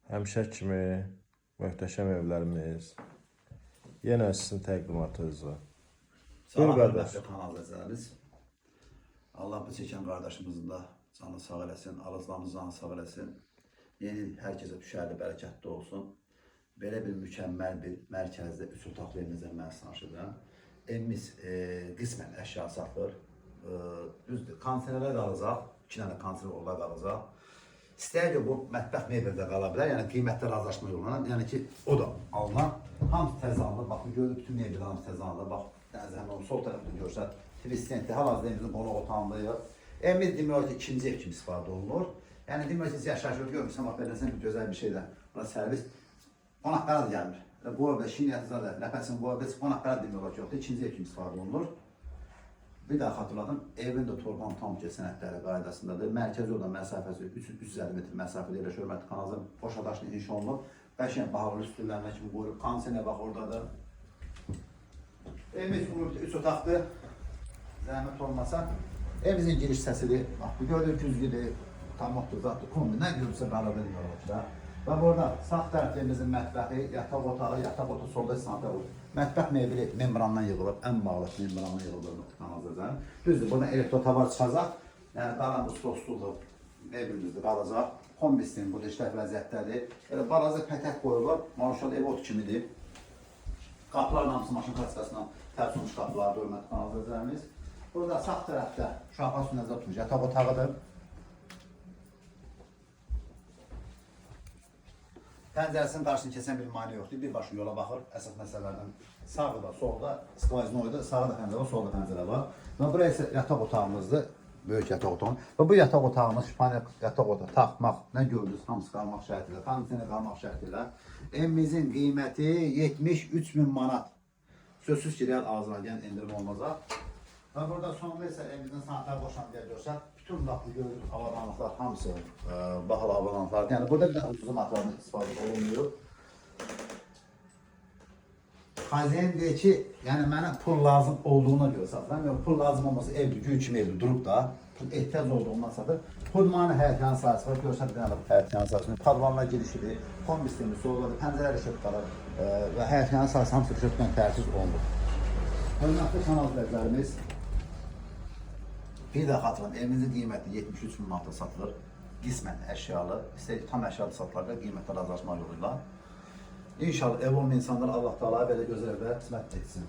Həmişə kimi möhtəşəm evlərimiz yenə sizin təqdimatınızda. Salam Buyur qardaş. hörmətli kanal izləyicilərimiz. Allah bu çəkən qardaşımızın da canı sağ eləsin, alıcılarımızın canı sağ eləsin. Yeni il hər kəsə düşərli, bərəkətli olsun. Belə bir mükəmməl bir mərkəzdə üç otaqlı evimizdən mən tanış edirəm. Evimiz qismən əşya satılır. Düzdür, kondisionerlər də alacaq, 2 dənə kondisioner onlar da alacaq. İstəyir ki, bu mətbəx mebeli də qala bilər, yəni qiymətdə razılaşma yolla, yəni ki, o da alınan, hamısı təzə alınır. Bax, bu gördüyünüz bütün mebel hamısı təzə alınır. Bax, zəhmət olmasa sol tərəfdə görsən, Twistentdə hal-hazırda evimizin qonaq otağındayıq. Evimiz demək olar ki, ikinci ev kimi istifadə olunur. Yəni demək olar ki, yaşayış yolu görmürsən, bax, beləsən bir gözəl bir şeydir. Bura servis. Qonaq bərad gəlmir. Qoya bilər, şiniyyatı zadə, nəfəsini qoya bilər, qonaq bərad demək olar ki, yoxdur. İkinci ev kimi istifadə olunur. Bir daha xatırladım, evin də torpağın tam ki sənədləri qaydasındadır. Mərkəzi yoldan məsafəsi 350 metr məsafədə yerləşir. Hörmətli kanalımızın boş adaşlı inşa olunub. Qəşəng bahalı üstünlərinə kimi qoyulub. Kondisioner bax oradadır. Evimiz ümumiyyətlə 3 otaqdır. Zəhmət olmasa. Evimizin giriş hissəsidir. Bax bu gördüyünüz güzgüdür, komoddur, zatdır, kombi. Nə görürsə bərabər demək olar. Və burada sağ tərəfdə evimizin mətbəxi, yataq otağı, yataq otağı solda sanitar otağı. Mətbəx mebeli membrandan yığılıb, ən bahalı membrandan yığılıb kanalizasiyanın. Düzdür, buradan elektrotavar çıxacaq. Yəni qalan bu stol stuldur, mebelimizdə qalacaq. Kombi sistemi burada işlək vəziyyətdədir. Belə balaca pətək qoyulur. Maşallah ev ot kimidir. Qapıların hamısı maşın kaskasından tərs olmuş qapılardır, hörmətli kanalizasiyalarımız. Burada sağ tərəfdə uşaqlar üçün nəzərdə tutmuş yataq otağıdır. Pəncərəsinin qarşısını kəsən bir maneə yoxdur. Birbaşa yola baxır. Əsas məsələlərdən sağda, solda skvaznoyda, sağda pəncərə var, solda pəncərə var. Və bura isə yataq otağımızdır. Böyük yataq otağı. Və bu yataq otağımız şifanet yataq otağı taxmaq, nə gördünüz, hamısı qalmaq şərti ilə, kondisioner qalmaq şərti ilə. Evimizin qiyməti 73 min manat. Sözsüz ki, real ağzına gələn endirim olunacaq. Və burada sonda isə evimizin sanitar boşantıya görsək, bütün bax bu gördüyünüz avadanlıqlar hamısı bahalı avadanlıqlardır. Yəni burada bir də ucuz materialdan istifadə olunmuyor. Xazin deyir ki, yəni mənə pul lazım olduğuna görə satıram. Yox, pul lazım olmasa evdir, gül kimi evdir, durub da. Pul ehtiyac olduğundan satır. Xudmanı həyətyan sahəsi var. Görsəm bir dənə də həyətyan sahəsində padvanlar girişidir, kombi sistemi soldadır, pəncərə rešetkalar və həyətyan sahəsi hamısı rešetkanla tərtiz olunur. Hörmətli kanal izləyicilərimiz, bir daha xatırlayın, evimizin qiyməti 73 min manata satılır. Qismən əşyalı, istəyir tam əşyalı satılar və qiymətdə razılaşma yolu ilə. İnşallah ev olmayan insanlar Allah Teala belə gözəl evlər qismət etsin.